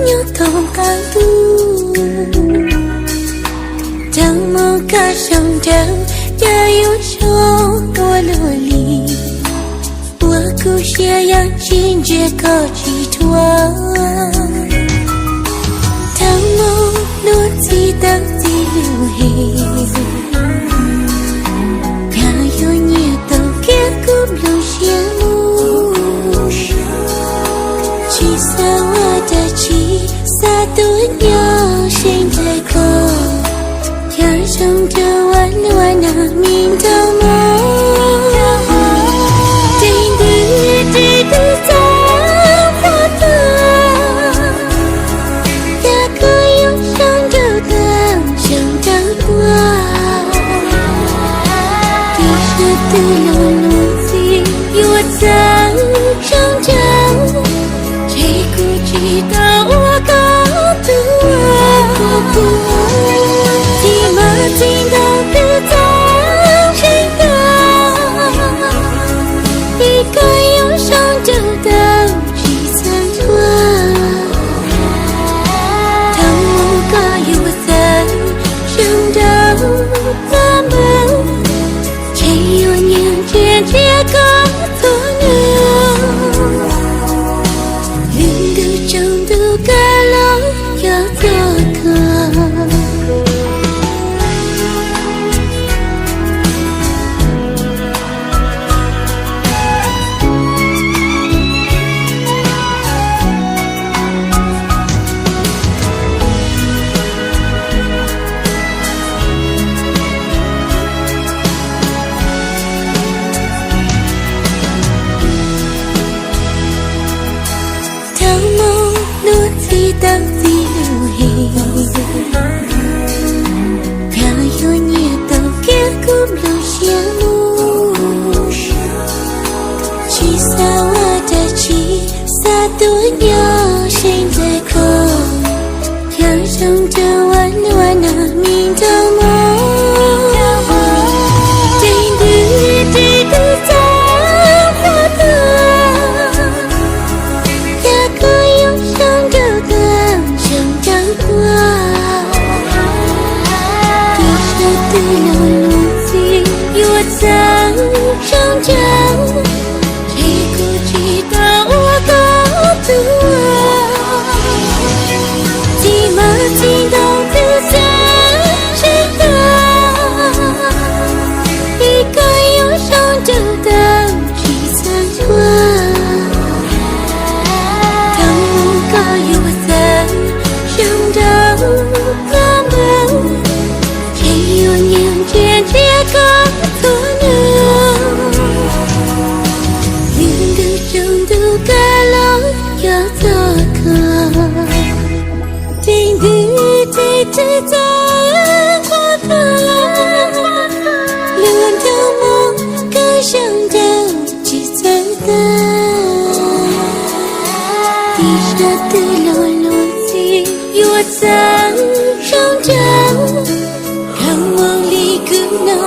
nyob thaum qab ntuj. Thaum mus koj zoo nraug, cas yuav zoo ua luaj li. Ua kuv siab yeej tsis ntsia koj tsis dhuav. Thaum mus luag txhij tau txij lus hem, cas yuav nyiam tau kiag kuv nplooj siab mus. Tsis xav ua dab tsi, xav tuaj nyob zeeg ntawm koj. Yog zoo rau ua luaj nag me nrog mog, ces ntws ces twb txog qhov tuag. Cas koj yuav zoo nraug tag zoo nraug tuaj. Tiam sis twb los luag txhij yuav txawj zoo nraug, ces kuv tsis tau ua koj tuag. Txij mas txij ntau twb txog zeeg ntawm, es koj yuav zoo nraug tau tsis txawj tuag. Thaum mus koj yuav txawj zoo nraug koj npawg, ces yuav nyiam ntsia ntsia koj txhua hnub. Lwm ntws tsaus ntuj koj los yog txog koj. Thaum mus luag txhij tau txij lus hem, cas yuav nyiam tau kiag kuv nplooj siab mus. Tsis xav ua dab tsi, xav tuaj nyob zeeg ntawm koj. Yog zoo rau ua luaj nag me nrog mog, ces ntws ces twb txog qhov tuag. Cas koj yuav zoo nraug tag zoo nraug tuaj. Tiam sis twb los luag txhij yuav txawj zoo nraug, ces kuv tsis tau ua koj tuag. Txij mas txij ntau twb txog zeeg ntawm, es koj yuav zoo nraug tau tsis txawj tuag. Thaum mus koj yuav txawj zoo nraug koj npawg, ces yuav nyiam ntsia ntsia koj txhua hnub. Lwm ntws tsaus ntuj koj los yog txog koj. Ces ntws ces twb txog qhov tuag. Luag nrog mog koj zoo nraug tsis txawj tuag. Tiam sis twb los luag txhij yuav txawj zoo nraug, koj mus li kuv no